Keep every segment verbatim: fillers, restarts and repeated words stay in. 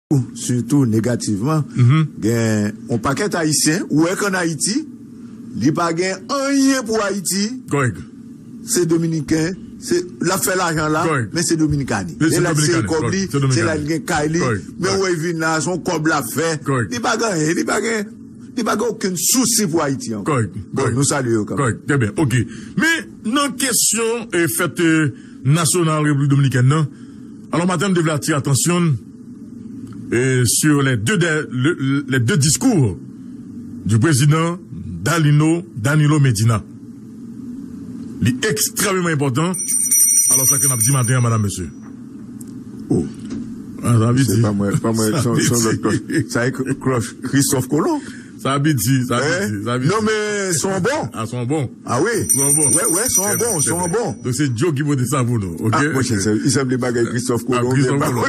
sitou negativman, gen yon pakèt Ayisyen, ou wè k ann Ayiti, li pa gen anyen pou Ayiti, se Dominiken, se, l ap fè lajan la, men se Dominikani. Se l ap sere kòb li, se la l gen kay li, men ou wè l vin la, se yon kòb l ap fè. Li pa gen anyen, li pa gen, li pa gen okenn sousi pou Ayiti ankò. Bon, nou salye yo kanmenm. Kòrèk, trè byen, oke. Men nan kesyon, e, fèt, e, nasyonal Repiblik Dominikèn nan, alò, maten, m te vle atire atansyon n, e, sur les deux, de, le, les deux discours du président Danilo, Danilo Medina. Li ekstrèmeman enpòtan. Alò, sa ke n ap di maten an, madam, mesye. Oh. Ah, sa piti. Se pa mwen, pa mwen, se yon lòt cloche. Sa e cloche Christophe Colomb. Sa piti, sa piti, sa piti. Non, men se yon bon. Ah, se yon bon. Ah wi. Se yon bon. Wè, wè, se yon bon, se yon bon. Donk, se Joe ki pote sa pou nou, oke? Ah, monchè, se, li sanble bagay Christophe Colomb. Christophe Colomb.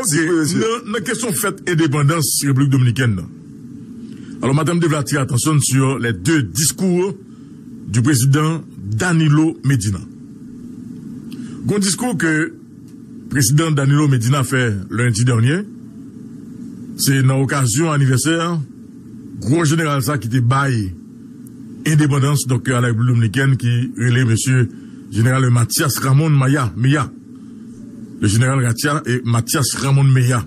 Oke, nan, nan kesyon fèt endepandans Repiblik Dominikèn nan. Alò, maten, m te vle atire atansyon n sur les deux discours du président Danilo Medina. Gon diskou ke prezidan Danilo Medina fè lendi dènye, se nan okazyon anivèsè gwo jeneral sa ki te bay endepandans, donk, a la Repiblik Dominikèn, ki rele mesye jeneral Mathias Ramon Maya, Mella. Le jeneral Ratia e Mathias Ramon Mella.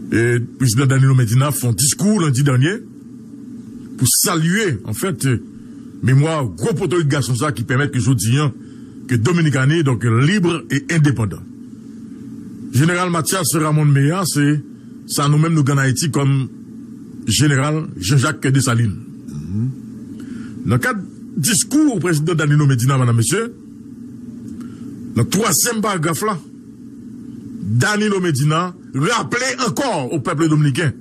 E prezidan Danilo Medina fè yon diskou lendi dènye pou salye, anfèt, memwa gwo potolit gason sa ki pèmèt ke jodi an, ke Dominikani, donk, lib e endepandan. Jeneral Mathias Ramon Mella, se sa nou menm nou gen ann Ayiti kòm jeneral Jean-Jacques Dessalines. Nan kad diskou prezidan Danilo Medina, madam, mesye, nan twazyèm paragraf la, Danilo Medina raple ankò au peuple dominicain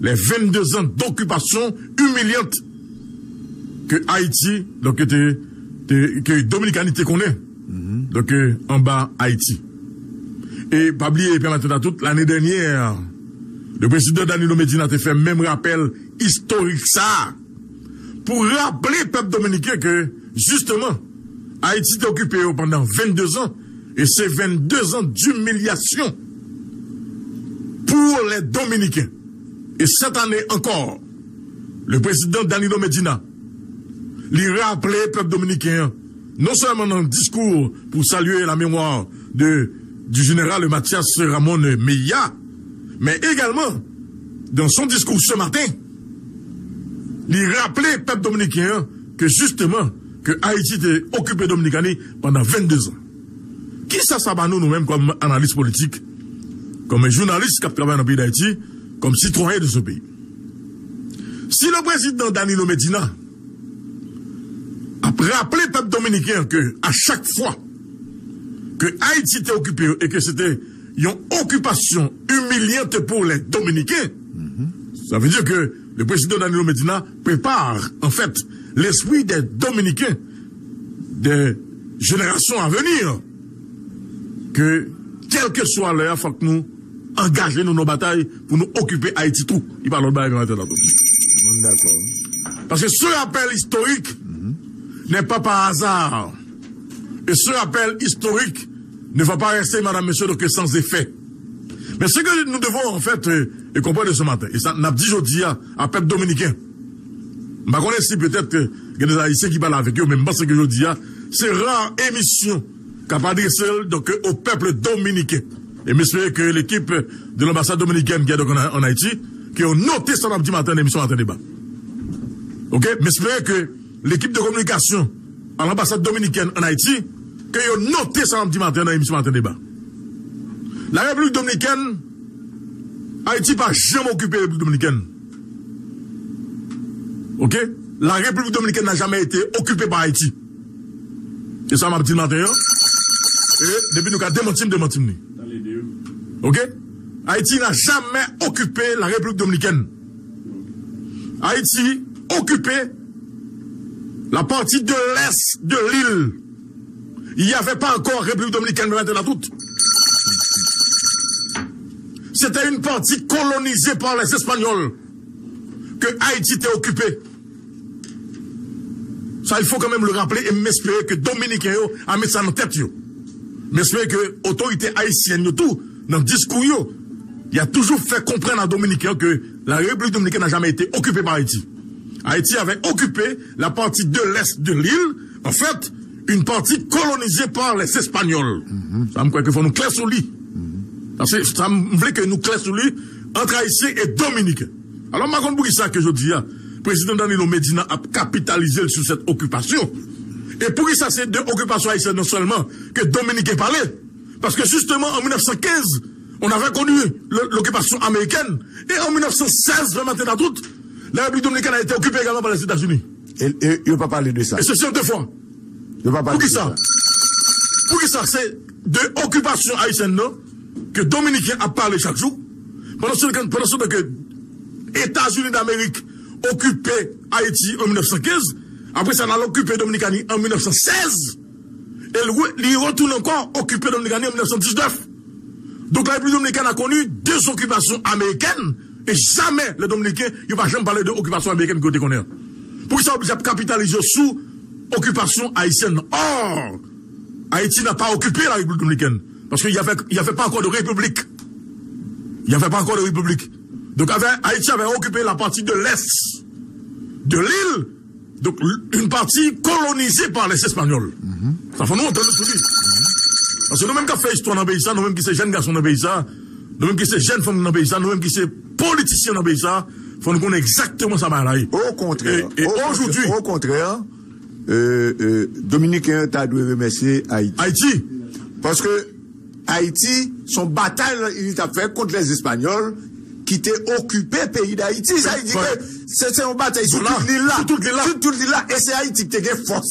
les vingt-deux ans d'occupation humiliante que Haïti, donc, te, te, ke Dominikani te konnen, donk, euh, anba Ayiti. E pa bliye, pèmèt nou tout, lane dènyè, le prezidan Danilo Medina te fè menm rapèl istorik sa a pou raple pèp dominiken ke, jisteman, Ayiti te okipe yo pandan venndezan, e se venndezan dimilyasyon pour les Dominicains. E cette année encore, le président Danilo Medina, li raple pèp dominiken an, non sèlman nan diskou pou salye la mémoire de, du général Mathias Ramon Mella, men egalman, dans son discours ce matin, li raple pèp dominiken an ke jisteman, ke Ayiti te okipe Dominikani pandan venndezan. Kisa sa ba nou, nou menm, kòm analis politik, kòm jounalis k ap travay nan peyi Dayiti, kòm sitwayen de ce pays? Si le président Danilo Medina ap raple pèp dominiken an ke a chak fwa ke Ayiti te okipe yo e ke se te yon okipasyon imilyant pour les Dominicains, sa vle di ke le président Danilo Medina prépare, en fait, l'esprit des Dominicains, des générations à venir, ke kèlkeswa lè a, fòk nou angaje nou nan batay pou nou okipe Ayiti tou. Li pa lòt bagay ke Martin Latou. Mwen dakò. Paske ce rappel historique n'est pas par hasard. Et ce rappel historique ne va pas rester, madame, monsieur, donc sans effet. Mais ce que nous devons, en fait, euh, comprendre ce matin, et sa, n ap di jodi a, a pèp dominiken, m pa konnen si petèt, euh, gen de Ayisyen ki pale avèk yo, men m panse ke jodi a, se ra emisyon k ap adrese l, donk, o pèp dominiken. E m espere ke lekip de lanbasad dominikèn ki donk an, an Ayiti, ke yo note sa n ap di maten nan emisyon Maten Deba. Oke? M espere ke lekip de kominikasyon a lanbasad dominikèn an Ayiti, ke yo note sa n ap di maten nan emisyon Maten Deba. La Repiblik Dominikèn, Ayiti pa janm okipe Repiblik Dominikèn. Oke? La République Dominicaine n'a jamais été occupée par Haïti. E sa m ap di l maten an. E depi nou ka demanti m, demanti m li. Oke? Haïti n'a jamais occupé la République Dominicaine. Haïti occupait la partie de l'est de l'île. Il n'y avait pas encore République Dominicaine, mais maintenant tout. C'était une partie colonisée par les Espagnols que Haïti était occupée. Ça, il faut quand même le rappeler et m espere ke Dominiken yo a met sa nan tèt yo. M espere ke otorite ayisyèn yo tou, nan diskou yo, y a toujours fait comprendre à Dominicains que la République dominicaine n'a jamais été occupée par Haïti. Haïti avait occupé la partie de l'est de l'île, en fait, une partie colonisée par les Espagnols. Sa, m kwè ke fò nou klè sou li. Sa, se, sa, m vle ke nou klè sou li, ant Ayisyen e Dominiken. Alò, m pa konn poukisa ke jodi a, prezidan Danilo Medina ap kapitalize l sou sèt okipasyon. E poukisa se de okipasyon ayisyèn nan sèlman ke Dominiken pale? Paske jisteman, an mil nèf san kenz, on avait connu le- l'occupation américaine. Et en mille neuf cent seize, le matin d'août, la République dominicaine a été occupée également par les États-Unis. E, e yo pa pale de sa. Et ceci en deux fois. Yo pa pale de sa. Poukisa? Poukisa se de okipasyon ayisyèn nan ke Dominiken ap pale chak jou? Pandan se, pandan se tan ke Etazini Damerik okipe Ayiti an mil nèf san kenz, apre sa, l al okipe Dominikani an mil nèf san sèz, e l re- li retounen ankò okipe Dominikani an mil nèf san diznèf. Donk, la République dominicaine a connu deux occupations américaines, e jamè lè Dominiken, yo pa janm pale de okipasyon amerikèn ke yo te konnen an. Poukisa yo oblije ap kapitalize sou okipasyon ayisyèn nan? Or, Haïti n'a pas occupé la République dominicaine. Parce qu'il n'y avait, il y avait pas encore de république. Il n'y avait pas encore de république. Donc, avait- Haïti avait occupé la partie de l'est de l'île, donc une partie colonisée par les Espagnols. Sa fò nou antann sou li. Paske nou menm k ap fè istwa nan peyi sa, nou menm ki se jèn gason nan peyi sa, nou menm ki se jèn fanm nan peyi sa, nou menm ki se politisyen nan peyi sa, fò nou konnen egzakteman sa bagay la ye. Au contraire, E- e au aujourd'hui, au contraire, euh, euh, Dominiken yo ta dwe remèsye Ayiti. Ayiti. Paske Ayiti, se yon batay li t ap fè kont lèzespanyòl ki te okipe peyi Dayiti. Sa vle di ke se, se yon batay sou tout lil la. Sou tout lil la. Sou tout lil la. E se Ayiti ki te gen fòs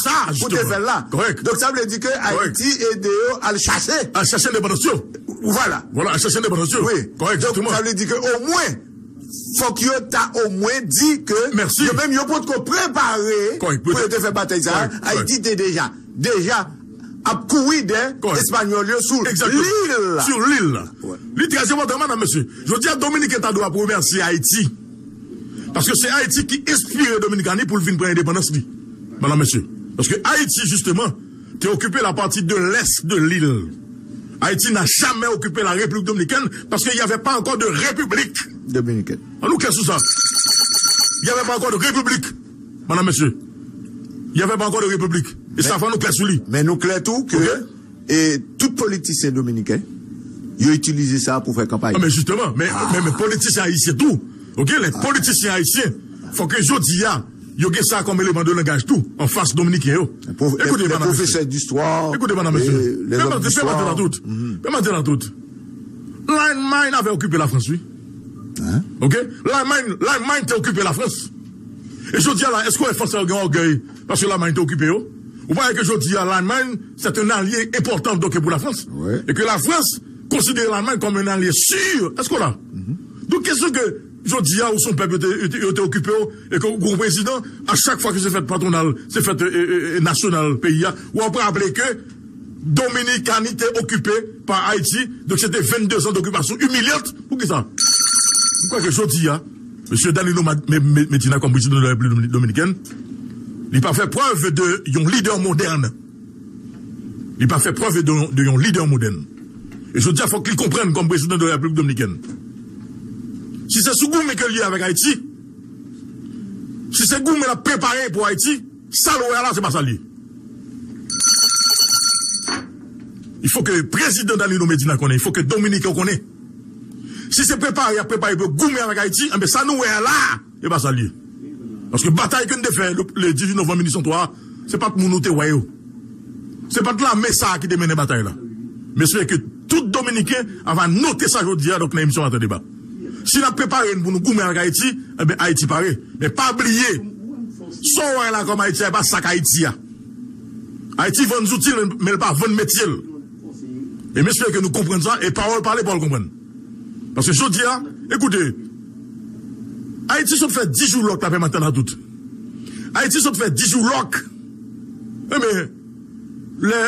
sa pou te fè l la. Donk, sa vle di ke Ayiti ede yo al chache. Al chache endepandans yo. Vwala. Vwala, al chache endepandans yo. Wi. Donk, sa vle di ke omwen, fòk yo ta omwen di ke yo menm yo potko prepare pou yo te fè batay sa a. Ayiti te deja, deja ap kouri dèyè Espanyòl yo sou lil la. Sou lil la. Li trè enpòtan, madam, mesye. Jodi a, Dominiken ta dwe ap remèsye Ayiti. Paske se Ayiti ki enspire Dominikani pou l vin pran endepandans li. Madam, mesye. Paske Ayiti, jisteman, te okipe la pati de lès de lil. Haïti n'a jamais occupé la République dominicaine parce qu'il n'y avait pas encore de république. Dominiken. An nou klè sou sa. Il n'y avait pas encore de république, madam, mesye. Il n'y avait pas encore de république. E sa fò nou klè sou li. Men nou klè tou ke e tout politisyen dominiken, yo itilize sa pou fè kanpay. Ah, men jisteman, men, men, men politisyen ayisyen tou, oke, lè politisyen ayisyen, fò ke jodi a, yo gen sa kòm eleman de langaj tou, anfas dominiken yo. Ekoute, madam, mesye. Ekoute, madam, mesye. Pèmèt, pèmèt di la tout. Pèmèt di la tout. Lalmay avè okipe Lafrans, wi. Oke? Lalmay, Lalmay te okipe Lafrans. E jodi a la, èske w wè Fransè yo gen ògèy paske Lalmay te okipe yo? Ou pa wè ke jodi a, Lalmay, c'est un allié important, donk, pour la France. E ke Lafrans konsidere Lalmay kòm un allié sûr. Èske w la? Donk, kesyon ke jodi a, ou se yon pèp, yo te, yo te, yo te okipe w, e ke ou gen yon prezidan, a chak fwa ke se fèt patwonal, se fèt, e, e, e, nasyonal peyi a, w ap raple ke Dominikani te okipe pa Ayiti, donk se te vennde zan dokipasyon imilyant. Poukisa? M kwè ke jodi a, mesye Danilo Ma- Me- Me- Medina kòm prezidan de la Repiblik Dominikèn, li pa fè prèv de yon lidè modèn. Li pa fè prèv de, de yon lidè modèn. E jodi a, fòk li konprann kòm prezidan de la Repiblik Dominikèn. Si se sou goumen ke l ye avèk Ayiti, si se goumen l ap prepare pou Ayiti, sa l wè a la, se pa sa l ye. Il faut que prezidan Danilo Medina konnen, il faut que Dominiken yo konnen. Si se prepare y ap prepare pou yo goumen avèk Ayiti, enben sa nou wè a la, e pa sa l ye. Paske batay ke n te fè le, le dizuit novanm mil uit san twa, se pa t moun ou te wè yo. Se pa t lame sa a ki te mennen batay la. M espere ke tout Dominiken a va note sa jodi a, donk, nan emisyon Maten Deba. Si n ap prepare n pou nou goumen avèk Ayiti, enben, Ayiti pare. Men pa bliye, sa w wè la kòm Ayiti a, e pa sa k Ayiti a. Ayiti vann zouti l, men l pa vann metye l. E m espere ke nou konprann sa, e pawòl pale, pawòl konprann. Paske jodi a, ekoute, Ayiti sot fè dis jou lòk la, pèmèt tande tout. Ayiti sot fè dis jou lòk. Enben, lè,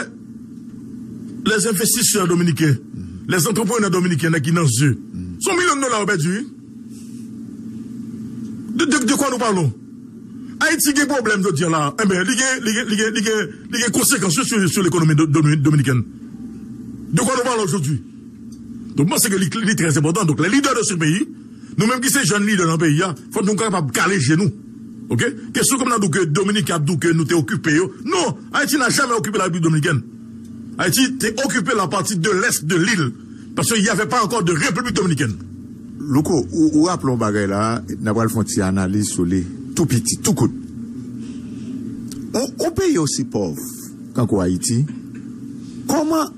lè envestisè dominiken, lè antreprenè dominiken, nèg ki nan zye, se yon milyon dola yo pèdi, wi. De, de, de quoi nous parlons? Ayiti gen pwoblèm jodi a la. Enben, li gen, li gen, li gen, li gen, li gen konsekans sou, sou lekonomi do- domi- dominikèn. De quoi nous parlons aujourd'hui? Donk, mwen panse ke li, li trè enpòtan. Donk, les leaders de ce pays, nou menm ki se jèn lidè nan peyi a, fòk nou kapab kale je nou. Oke? Kesyon kòm nan di w ke Dominiken ap di w ke nou te okipe yo. Non, Haïti n'a jamais occupé la République dominicaine. Haïti te okipe la partie de l'est de l'île. Parce qu'il n'y avait pas encore de République dominicaine. Louko, ou, ou raple yon bagay la, n a pral fè yon ti analiz sou li, tou piti, tou kout. Yon, yon peyi osi pòv, kankou Ayiti, kòman,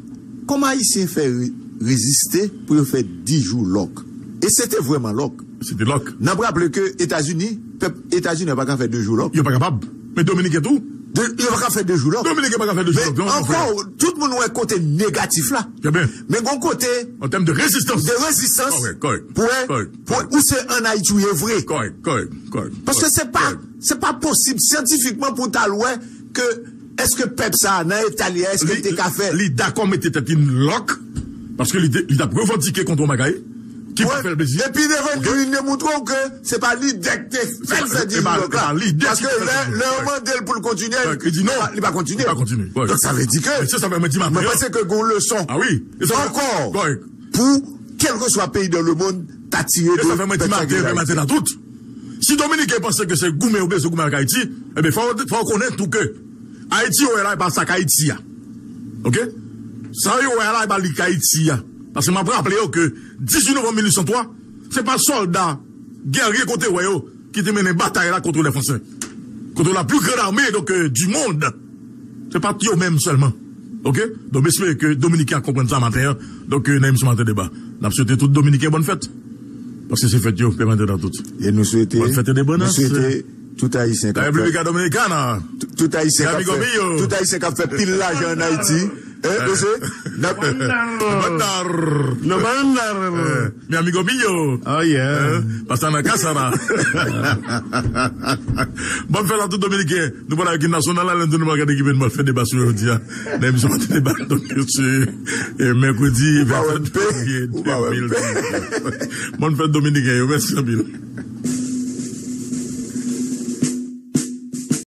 kòman Ayisyen fè re-, reziste pou yo fè dis jou lòk? E se te vrèman lòk. Se te lòk. N ap raple ke Etazini, pèp Etazini pa ka fè de jou lòk. Yo pa kapab. Men Dominiken tou. De, yo pa ka fè de jou lòk. Dominiken pa ka fè de jou lòk, non, mon frè. Men ankò, tout moun wè kote negatif la. Trè byen. Men gon kote an tèm de rezistans. De rezistans. Ah ouais, kòrèk. Pou wè, kòrèk, pou wè kòrèk, ou se an Ayiti ou ye vre. Kòrèk, kòrèk, kòrèk. Paske kòrèk, se pa, kòrèk, se pa posib syantifikman pou w t al wè ke èske pèp sa a, nan eta li a, èske li te ka fè. Li dakò mete tèt li lòk, paske li te, li t ap revandike kont yon bagay ki pa fè l plezi. Epi devan li, li montre w ke se pa lidè k te fè l fè dis jou lòk la. Paske lè, lè yo mande l pou l kontinye, li di non, li pa kontinye. Li pa kontinye. Donk, sa vle di ke, men se sa fè mwen di maten an, mwen panse ke gon leson ankò pou kèlkeswa peyi dans le monde ta tire de. E sa fè mwen di maten, maten la tout. Si Dominiken panse ke se goumen yo bezwen goumen ak Ayiti, ebyen, fò, fò yo konnen tou ke Ayiti yo wè la, e pa sa k Ayiti a. Oke? Sa yo wè la, e pa li k Ayiti a. Paske m ap raple yo ke dizuit novanm mil uit san twa, se pa sòlda, gèrye kote wè yo, ki te mennen batay la contre les Français. Contre la plus grande armée, donc, euh, du monde. Se pa t yo menm sèlman. Oke? Donk, m espere ke Dominiken ap konprann sa maten an. Donk, euh, nan emisyon Maten Deba, n ap swete tout Dominiken bòn fèt. Paske se fèt yo, pèmèt nan tout. E nou swete, bòn fèt endepandans, nou swete tout Ayisyen k ap fè, República Dominicana, tout Ayisyen k ap fè, tout Ayisyen k ap fè pil lajan ann Ayiti. Eh, mesye, n ap, bandar. No bandar. Eh, mi amigo mío. Oh, yeah. Eh, pasa nan kasara. Bòn fèt a tout Dominiken. Nou pral ak im nasyonal la, lè n tounen nou pral gade ki men bòn fèt deba sou jodi a. Nan emisyon Maten Deba, donk, se, eh, mèkredi vennsenk fevriye de mil diznèf. Bòn fèt Dominiken yo, mèsi anpil.